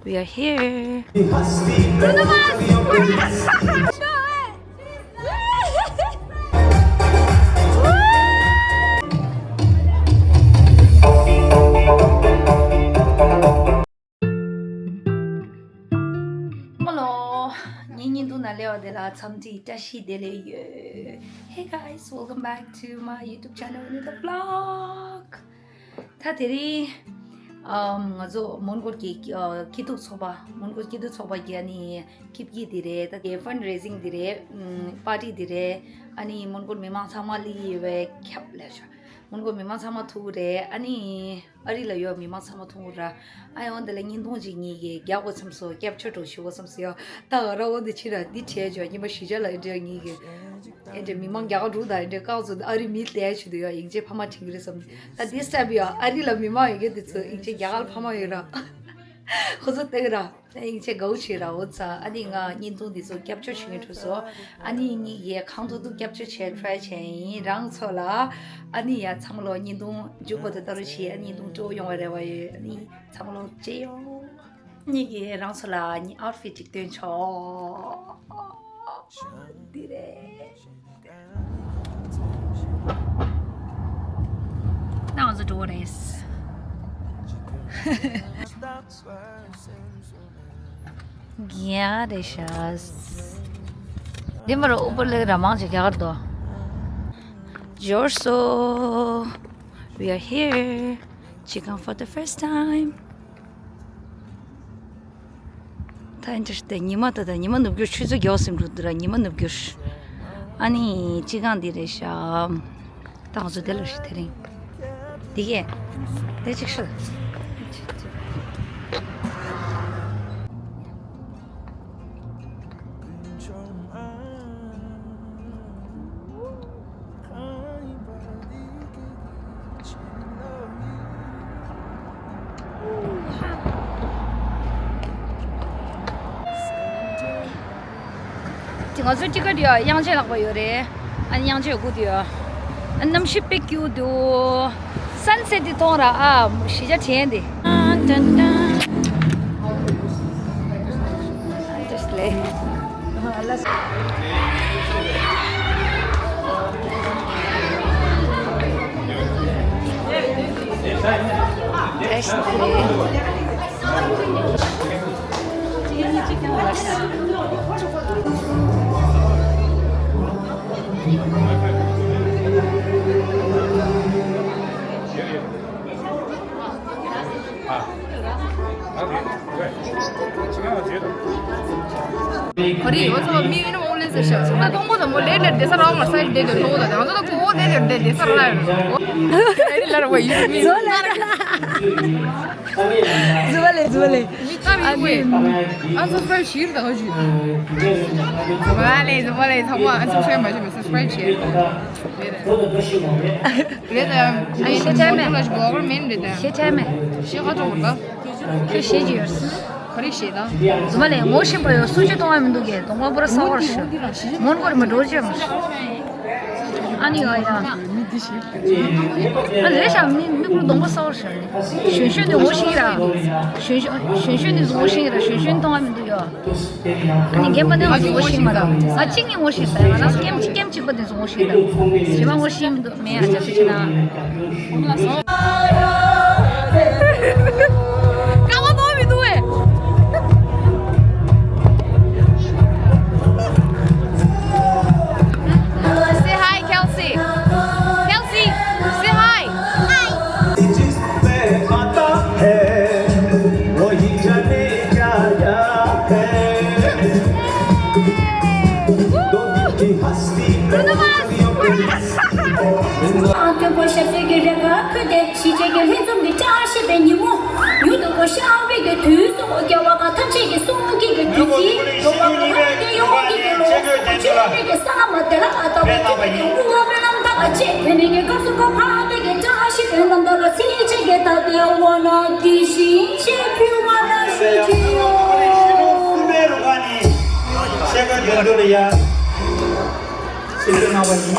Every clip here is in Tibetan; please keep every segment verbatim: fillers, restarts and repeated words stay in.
We are here. Hello. ངའི་བརྙན་ཐུང་ནང་སླེབས་པ་དེ་ལ་འཚམས་འདྲི་བཀྲ་ཤིས་བདེ་ལེགས་ཡོད། Hey guys, welcome back to my YouTube channel, another vlog. ད་དེ་རིང་ཨམ་ང་ཚོ་མོན་གྷོ་གི་ཨ་སྐྱིད་སྡུག་ཚོགས་པ། མོན་གྷོ་སྐྱིད་སྡུག་ཚོགས་པ་གི་ཨ་ནི་ཁེབས་སྐྱེལ་དེ་རེད། ད་དེ་ཕན་རེ་ཟིང་དེ་རེད། ཨམ་པར་ཊི་དེ་རེད། ཨ་ནི་མོན་གྷོ་མི་མང་ཚང་མ་སླེབས་ཡོད་པའི་ཁྱབ་ལས་ཤོག་མོན་གྷོ་མི་མང་ཚང་མ་ཐུག་རེད། ཨ་ནི་ཨ་རི་ལ་ཡོད་མི་མང་ཚང་མ་ཐུག་ར། ཨ་ཡོང་དེ་ལ་བརྙན་ཐུང་ཅིག་ངེད་ཀྱིས་རྒྱག་དགོས་བསམ་སོང་། སྐྱབས་བཅོལ་འགྲོ་ཞུ་དགོས་བསམ་སོང་ཡ། ད་ང་རང་འོ་འདི་ཕྱིར་ར་འདི་བྲལ་བྱོས། ཉི་མ་བཞི་ཆ་ལ་ཨེ་འདྲ་ངེད་ཀྱིས་ཨེ་འདྲ་མི་མང་རྒྱ་གར་འགྲོ་དང་ཨེ་འདྲ་བཀག་ཚོ་ཨ་རི་མི་ལྟ་ཆུ་དུ་ཡ་དབྱིན་ཇིའི་ཕ་མ་དྲན་གི་རེད་བསམ། ད་འདི་སྟབས་ཡ་ཨ་རི་ལ་མི་མང་ཡོད་མཁན་དེ་ཚོ་དབྱིན་ཇི་རྒྱ་གར་ཕ་མ་ཡོད་ར། ཁོ་ཚོ་ལྟ་གི་ར། དབྱིན་ཇི་དགའ་བོ་བྱེད་ར། འོ་ཙ་ཨ་ནི་ང་བརྙན་ཐུང་འདི་ཚོ་སྐྱབས་བཅོལ་བྱེད་མཁན་འགྲོ་སོང་། ཨ་ནི་ངེད་ཀྱིས་གང་ཐུབ་ཐུབ་སྐྱབས་བཅོལ་བྱེད་ཊ་རའི་བྱས་ཡིན། རང་ཚོ་ལ་ཨ་ནི་ཡ་ཚང་མ་ལོ་བརྙན་ཐུང་མཇུག་པ་དེ་ལྟ་རུ་བྱས། ཨ་ནི་བརྙན་ཐུང་སྤྲོ་ཡོང་བ་རེ་བ་ཡོད། ཨ་ནི་ཚང་མ་ལོ་མཇལ་ཡོང་། ངེད་ཀྱིས་རང་ཚོ་ལ་ཨ་ནི་ཨའུཊ་ཕིཊ་ཅིག་སྟོན་ཆོག་འདི་རེད། ད་ང་ཚོ་འགྲོ་གི་རེད། རྒྱ་རེད་ཤག་འདི་མར་ཨུ་པར་ལེགས་ར་མང་ཆེ་རྒྱ་གར་དོ། འབྱོར་སོ། We are here. ཅི་གང་for the first time. ད་ཨིན་ཊར་སི་ཉི་མ་ད་ད་ཉི་མ་ནུབ་རྒྱུ། ཆུ་ཚོད་བརྒྱད་ཟིན་འགྲོ་འདུག་ར། ཉི་མ་ནུབ་རྒྱུ། ཨ་ནི་ཅི་གང་འདི་རེད་ཤག་ད་ང་ཚོ་དེ་ལ་ཤི་དེ་རིང་། འདི་གས། དེ་ཅིག་ཤི། ང་ཚོ་ཊི་ཀེཊ་ཡོད། དབྱངས་ཅན་ལག་པ་ཡོད་རེད། ཨ་ནི་དབྱངས་ཅན་སྒུག་དུ་ཡོད། ཨ་གནམ་གཤིས་དཔེ་སྐྱིད་པོ་འདུག་སན་སེཊ་འདི་མཐོང་ར། ཨ་གཞིས་ཆགས་དྲན་ཏེ། Just play. ག་རེ་ཡོད་ཚོ་མི་ཡིན་ནོ་ལེ་ཟེར་ཤག་སོང་ན་གཏོང་གོ་ཚོ་མོ་ལེ་ལེ་བསྡད་ས་རག་མ་སའི་བསྡད་དེ་ལོ་ད་ང་ཚོ་ད་ཁོ་བོ་ལེ་ལེ་བསྡད་བསྡད་ས་རག་ཡོད་ནོ། ཨ་རི་ལ་ར་བ་ཡིན་མི་ཟོ་ལ་ར། ཟོ་བ་ལེ་ཟོ་བ་ལེ། མི་ལྟ་མི་དགོས། ཨ་སབ་སི་ཀ་རའིབ་བྱེད་ད་ག་ཞུ། ཟོ་བ་ལེ་ཟོ་བ་ལེ། ཚང་མ་ཨ་སབ་སི་ཀ་རའིབ་མ་བྱས་པའི་སབ་སི་ཀ་རའིབ་བྱེད། རེད་ད། ཨ་ཤེས་བྱ་མེད། ཤེས་བྱ་མེད། ཤེས་བྱ་མེད། ཤེས་ཁ་ཐོག་ད། ཁྱོད་ཤེས་ཀྱི་ཡོད། ག་རེ་ཤེས་ད། ཟུ་མ་ལས་ངོ་ཤེས་པ་ཡོད། སུ་ཅི་གཏོང་བ་མི་འདུག་གས། གདོང་པ་པོ་ར་ས་བར་ཤོ། མོན་གོར་མི་འགྲོ་ཅེས་མ་ཤོ། ཨ་ནི་ཡོད་ཡ། ཨ་ལས་ཤ་མི་མི་ཁུར་གདོང་པ་ས་བར་ཤོ། ཞོན་ཞོན་ནི་ངོ་ཤེས་ར། ཞོན་ཞོན་ཞོན་ཞོན་ནི་ངོ་ཤེས་ར། ཞོན་ཞོན་གཏོང་བ་མི་འདུག་ཡོད། ཨ་ནི་རྒན་པ་ནི་ང་ཚོ་ངོ་ཤེས་མ་རེད། ང་གཅིག་ནི་ངོ་ཤེས་ཟེར། ང་རང་ཚོ་ཀེམ་གཅིག་ཀེམ་གཅིག་པ་དེ་ཚོ་ངོ་ཤེས་ཟེར། གཞན་པ་ངོ་ཤེས་མི་འདུག་མེད་ཨ་ཅག་ཚོ་ཆེ་ན། ཀ་བ་ནོར་མི་འདུག་ཨེ། Say hi, Kelsey. Kelsey, say hi. Hi. སྟོན་པ་ཞབས་སོར་གྱི་རེ་འགའ་ཁུར་ཏེ། གཞིས་བྱེས་ཀྱི་ལྷན་འཛོམས་ཀྱི་བཀྲ་ཤིས་པའི་ཉིན་མོ། མྱུར་དུ་བགྲོད་ཤར་བའི་གི་དུས་སུ། རྒྱལ་བ་ཁག་ཐམས་ཅད་ཀྱི་གསུང་གི་གི་དུས་ཆེན། འགྲོ་བ་མི་ཁ་ཏེ་ཡོང་གི་གི་ལོ་གསུམ་ཆོས་འཕེལ་གྱི་ས་ལ་མ་དེ་ལ་ཨ་ཏ་བ་ཅི་གི་དུས་དབུ་བ་རྣམ་དག་ག་ཆེ། དེ་ནས་ཀྱི་སྐབས་སུ་ཁོ་ཕ་གི་གི་བཀྲ་ཤིས་པའི་རྣམ་དག་ག་ཚིག་ཆེ་གི་ད་དེ་བ་ན་དེ་བཞིན་ཆེ་ཕུལ་བ་ན་ཞུ་གི་ཡོད། སྲིད་སྐྱོང་གནང་བ་ཡིན།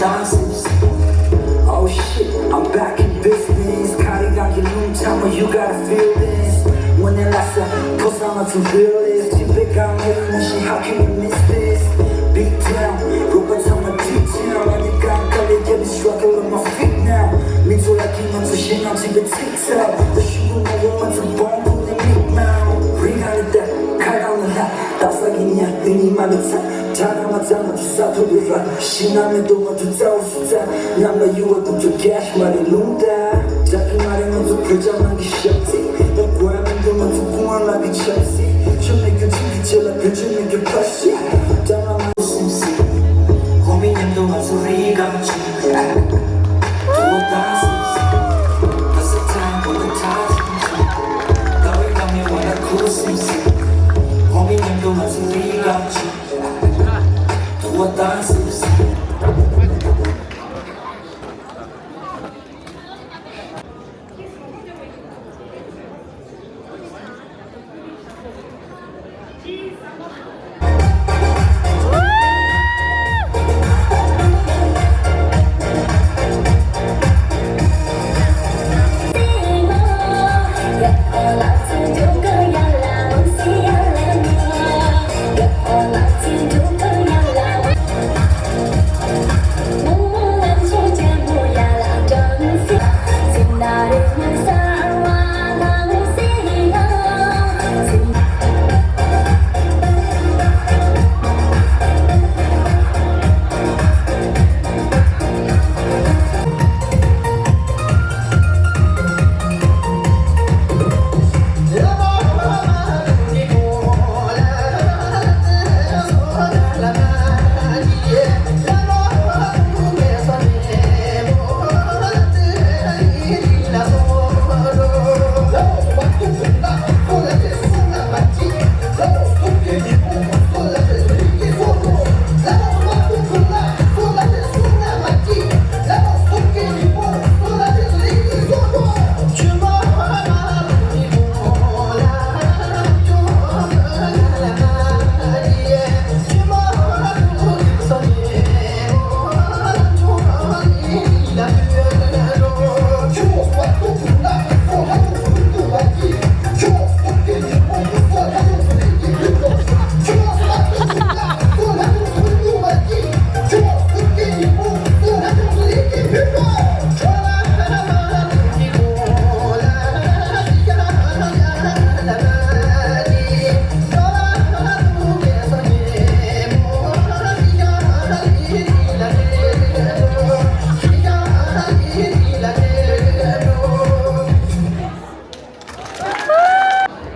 Oh shit, I'm back in business. Carry down your room, tell me you gotta feel this. When the last time, cause I'm not too real is. Keep it down, energy, how can you miss this? Big town, robots on my detail. I got color, get me struggle on my feet now. Me too, like you want to shit, I'm to the tic tac. The sugar, my woman, to bomb, put the meat now. Ring out of that, cut on the hat. That's like in ya, any man, it's a. Tell them I tell them to stop the river. She not me, don't want to tell. ནམ་ལ་ཡུ་བ་དུ་ཚོ་ཀེཤ་མ་རེད་ལུང་ད། རྒྱ་གི་མ་རེད་ང་ཚོ་བོད་ཇ་ནང་གི་ཞབས་ཚི། ད་གོ་ཡ་མི་འདུག་ང་ཚོ་ཀུ་ཝང་ལགས་ཀྱི་ཆབ་སྲིད། ཆུ་མེད་རྒྱུ་ཆུ་གི་ཆེ་ལ་བོད་ཆུ་མེད་རྒྱུ་ཕ་ཤི། ད་ང་མ་སིམ་སིམ། ཧོ་མི་མཉམ་དུ་ང་ཚོ་རི་གམ་ཆུ། དུ་བ་དང་སིམ་སིམ། ད་ས་ཐང་གོ་ད་ཐག་ཆུ་ཆུ། ད་བའི་གམ་ཡོ་བ་ལ་ཁུ་སིམ་སིམ། ཧོ་མི་མཉམ་དུ་ང་ཚོ་རི་གམ་ཆུ། དུ་བ་དང་སིམ་སིམ།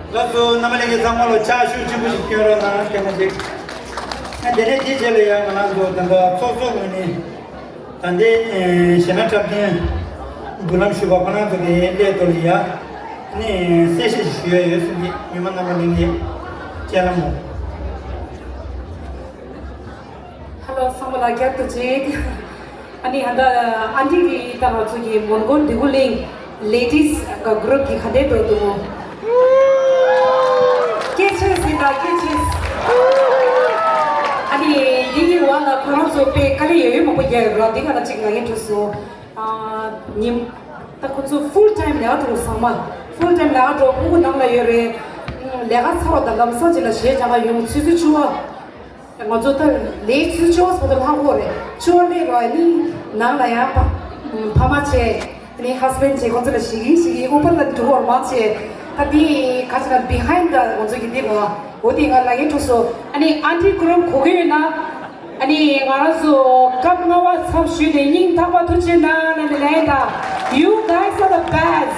ལགས་སོ། རྣམ་པ་ལྷན་རྒྱས་ཚང་མ་ལ་ཕྱག་ཤུགས་ཆེན་པོ་ཞིག་སྐྱོན་རོགས་གནང་། སྐྱོན་མ་བྱེད། ཨ་དེ་ནས་དེའི་རྗེས་ལ་ཡང་ང་རང་ཚོ་ད་ལྟ་ཚོགས་གཙོ་ངོས་ནས་ད་ལྟའི་གཞས་སྣ་འཁྲབ་མཁན་འབུལ་ལམ་ཞུས་པ་ཁོ་རང་ཚོ་གི་སླད་དུ་ལ་ཡ་ནས་གསལ་བཤད་ཞིག་ཞུ་ཡ་ཡོད་གསུངས་ཀྱི། མི་མང་རྣམ་པ་ལྷན་རྒྱས་སྤྱན་ལམ་མོ། ཧ་ལོ། ཚང་མ་ལ་བསྐྱར་དུ་མཇལ། ཨ་ནི་ཧ་ད་ཨན་ཊི་གི་ད་ང་ཚོ་གི་མོན་གྷོ་འདོད་རྒུ་གླིང་ལེ་ཌིས་ག་གུ་རུབ་གི་ག་འདྲ་འདུག་འདུག་སྐད་ཆ་ཟིན་ད་སྐད་ཆ། ཨ་ནི་འདི་གི་བར་ལ་ཁོ་རང་ཚོ་དཔེ་དཀའ་ལས་ཡོད་ཡོད་མང་པོ་རྒྱག་ཡོད་ར། འདི་ག་ལ་གཅིག་ལ་ངས་འཕྲོད་སོང་། ཨ་ཉིན་ད་ཁོ་ཚོ་ཕུལ་ཊའིམ་ལས་ཀ་འགྲོ་གི་ཚང་མ་ཕུལ་ཊའིམ་ལས་ཀ་འགྲོ། ཕྲུ་གུ་ནང་ལ་ཡོད་རེད། ལས་ཀ་ཚར་བ་དང་ལམ་སང་ཅིག་ལ་གཞས་སྦྱང་ག་ཡོང་། ཆུ་ཚོད་བཅུ་པ། ང་ཚོ་ད་ལས་ཆུ་ཚོད་བཅུ་པ་ཚོ་ད་ལྷག་གོ་རེད། བཅུ་པ་སླེབས་ར་ནི་ནང་ལ་ཡང་ཕ་ཕ་མ་བྱས་ནི་ཧ་སི་བྷེན་ཌི་བྱས་ཁོ་ཚོ་ལ་ཞིག་ཡིན་ཞིག་ཡིན། ཨུ་པར་ལ་འགྲོ་བར་མ་བྱས། ད་དེ་ག་ཅིག་ལ་བི་ཧའིན་ཌི་ད་ང་ཚོ་གི་འདི་ར། འོ་དེ་ང་ལ་ཡིན་འགྲོ་སོ། ཨ་ནི་ཨན་ཊི་གུ་རུབ་གོ་གི་ཡོད་ན། ཨ་ནི་ང་རང་ཚོ་སྐབས་ལྔ་པ་ཚབ་ཞུས་ཏེ་སྙིང་ཐག་པ་ཐུགས་རྗེ་གནང་ལབ་ནས་ལན་དང་། You guys are the best.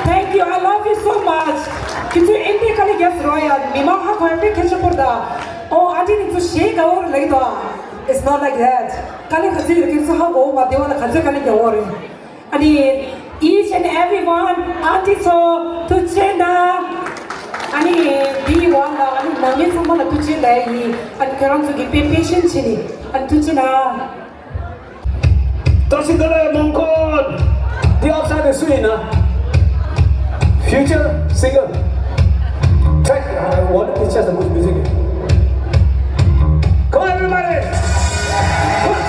Thank you. I love you so much. ཁྱེད་ཚོས་ཨེ་འདྲའི་དཀའ་ལས་རྒྱབ་ཟེར་བ་ཡ། མི་མང་ཧ་གོ་ཡ་དཔེ་ཁྱད་ཆོས་པོ་རེད་ད། ཨོ་ཨ་ཅེ་ནི་ཚོ་གཞས་དགའ་བོ་རེད་ལབ་ཀྱི་འདུག It's not like that. དཀའ་ལས་ག་ཚོད་ཡོད་ཁྱེད་ཚོ་ཧ་གོ་བ་མ་བདེ་བ་ལ་ག་ཚོད་དཀའ་ལས་རྒྱབ་བོ་རེད། ཨ་ནི་each and everyone ཨན་ཊི་ཚོ་ཐུགས་རྗེ་གནང་། ཨ་ནི་འདིའི་བར་ལ་ཨ་ནི་ནང་མི་ཚང་མ་ལ་ཐུགས་རྗེ་ལབ་ཡིན། ཨ་ནི་ཁྱོད་རང་ཚོ་གི་དཔེ་པེ་ཤན་བྱས་ནས། ཨ་ནི་ཐུགས་རྗེ་གནང་། བཀྲ་ཤིས་བདེ་ལེགས་མོན་གྷོ། འདི་ཨབ་སའིཌ་དེ་སུ་ཡིན་ན། Future singer. Check. I want to picture the good music. Come on, everybody. Come on.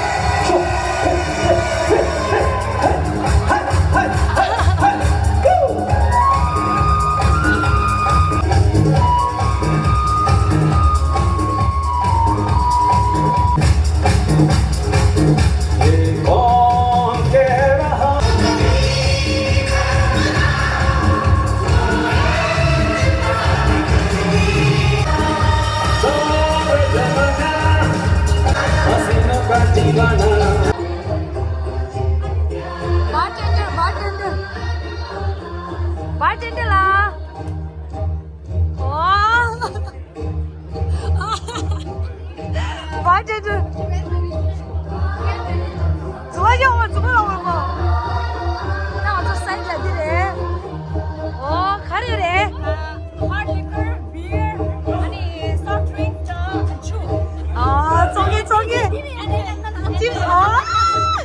ཨ་ཅེ་ཅེ། ཛུ་བ་ཡོང་བ་ཛུ་བ་ལ་འོང་བ། ད་ང་ཚོ་སའི་ལ་འདི་རེད། ཨོ་ག་རེ་རེད། Hard liquor, beer, ཨ་ནི་soft drinks དང་ཆུ། ཨ་བཙོང་གི་བཙོང་གི། ཅིབ་ཨ།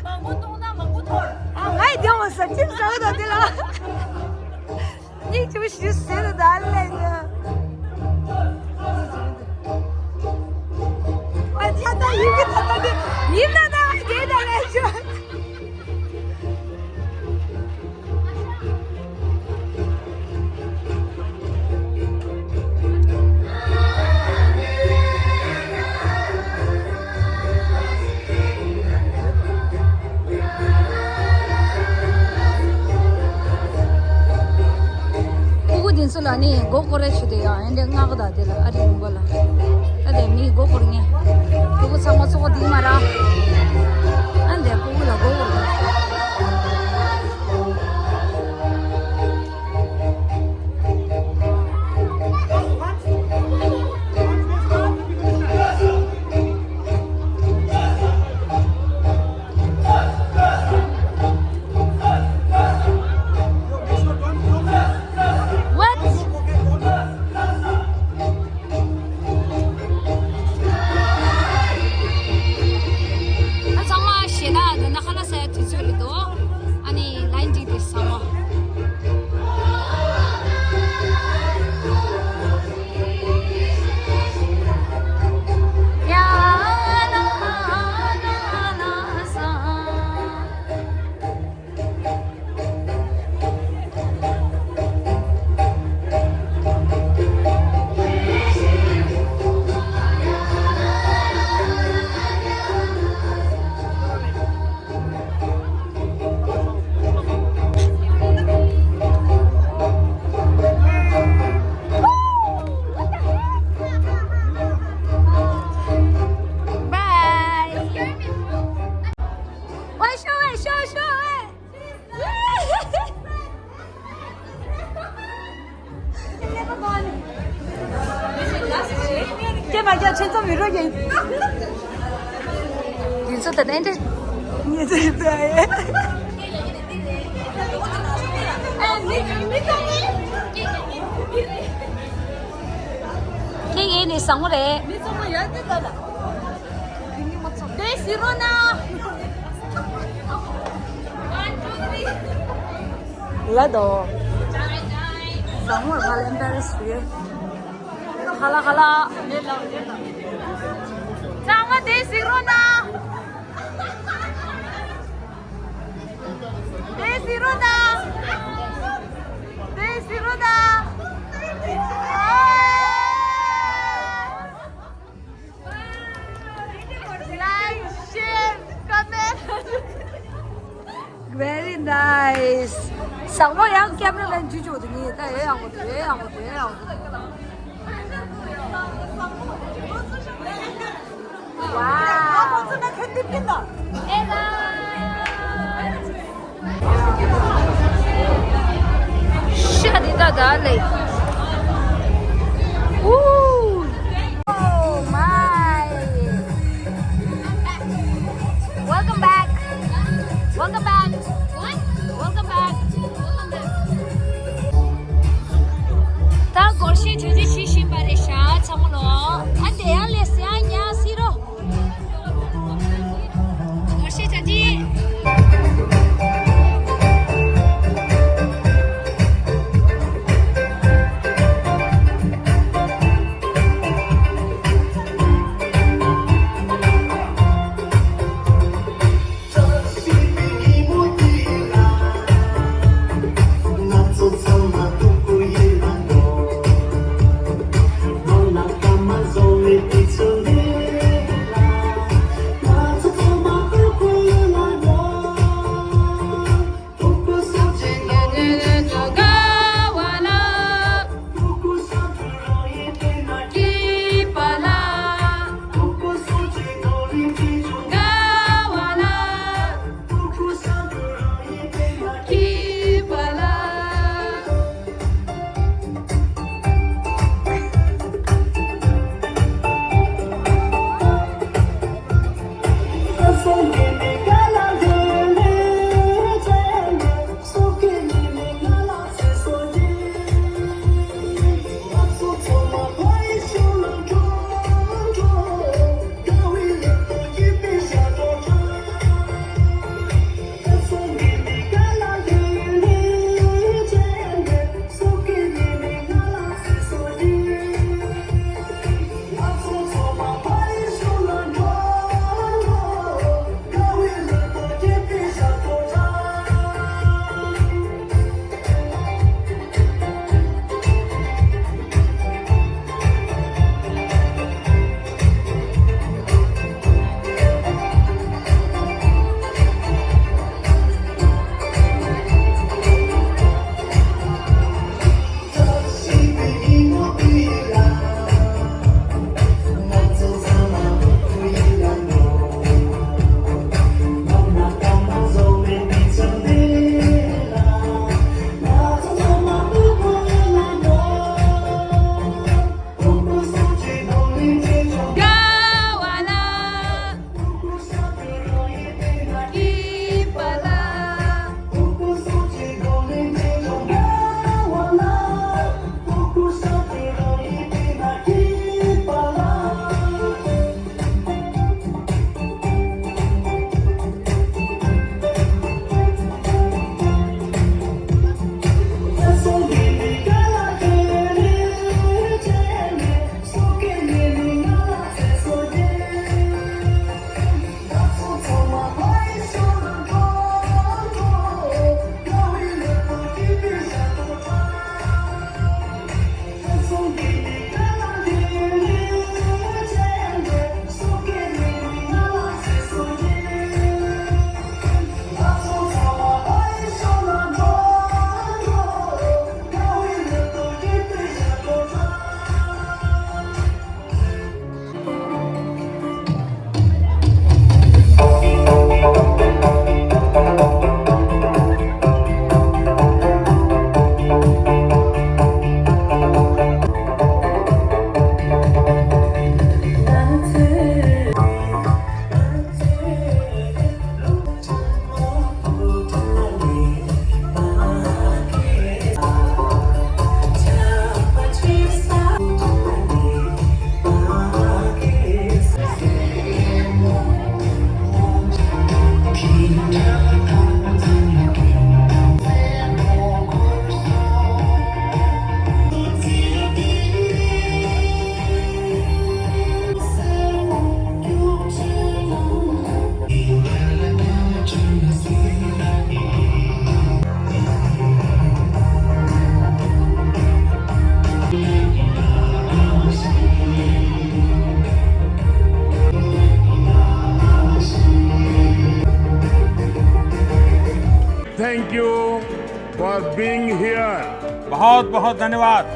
མང་པོ་བཏུང་ན་མང་པོ་འཐོར། ཨ་ང་ཡི་དེ་འོང་ས་ཅིབ་ཟ་གི་དང་དེ་ལ། སྙིང་རྗེ་པོ་ཞིག་ཟེར་དུ་ད་ལས་ཀྱི། ཨ་ད་ད་ཡིན་གི་ད་ད་དེ་ཡིན་ན་ད་ང་རྒྱལ་ད་ལས་ཞུ། ཕྲུ་གུ་འདི་ཚོ་ལ་ནི་མགོ་སྐོར་རེ་བྱེད་དུ་ཡང་ཨེ་འདྲ་ལྔ་ག་དང་དེ་ལ་ཨ་རི་ལུང་པ་ལ་ད་དེ་མི་མགོ་སྐོར་ངེས། ཕྲུ་གུ་ཚང་མ་ཚོགས་འདི་མ་ར་ཨ་འདས་ཕྲུ་གུ་ལ་མགོ་སྐོར་ངེས། ད་ཚང་མ་ཞེ་དྲག་འདི་ན་ཁ་ལག་ཟ་ཡ་དུས་ཚོད་རེད་འདུག་ཨ་ནི་ལན་འགྲིག་དེ་ཚང་མ། Bye. Wait, show it, show, show it. ཀྱེ་མ་ཀྱེ་ཁྱོད་ཚོ་མི་རོ་ཡིན། འདི་ཚོ་ད་ནས་འདྲ། ངེད་ཚོ་ཡིན་པ་ཨེ། ཁྱེད་ངེད་ནས་བཟང་མོ་རེད། མི་ཚང་མ་ཡར་ལྟ་ད་ལ། དེ་ཟེར་རོགས་གནང་། ལ་དོ། བཟང་མོར་ང་ལ་ཨེམ་པེ་རེ་སི་རེད། ཁ་ལ་ཁ་ལ། ཚང་མ་དེ་ཟེར་རོགས་གནང་། དེ་ཟེར་རོགས་གནང་། དེ་ཟེར་རོགས་གནང་། Like, share, comment. Very nice. བཟང་མོ་ཡང་ཀེམ་ར་མེན་ཇུ་ཇུ་དུ་ངེས་ད་ཨེ་ཡང་གོ་དུ་ཨེ་ཡང་གོ་དུ་ཨེ་ཡང་གོ་དུ། Wow. ཨེ་ལ། ཤ་འདི་ད་ད་ལེ། Ooh. Oh my. Welcome back. Welcome back. What? Welcome back. Welcome back. ད་སྒོར་གཞས་བྱ་རྩིས་བྱེད་བཞིན་པ་རེད་ཤག་ཚང་མ་ལོ། ཨ་དེ་ཡང་ལས་ཡང་ཉག་སི་རོ། སྒོར་གཞས་བྱ་རྩིས། Thank you for being here. बहुत बहुत धन्यवाद।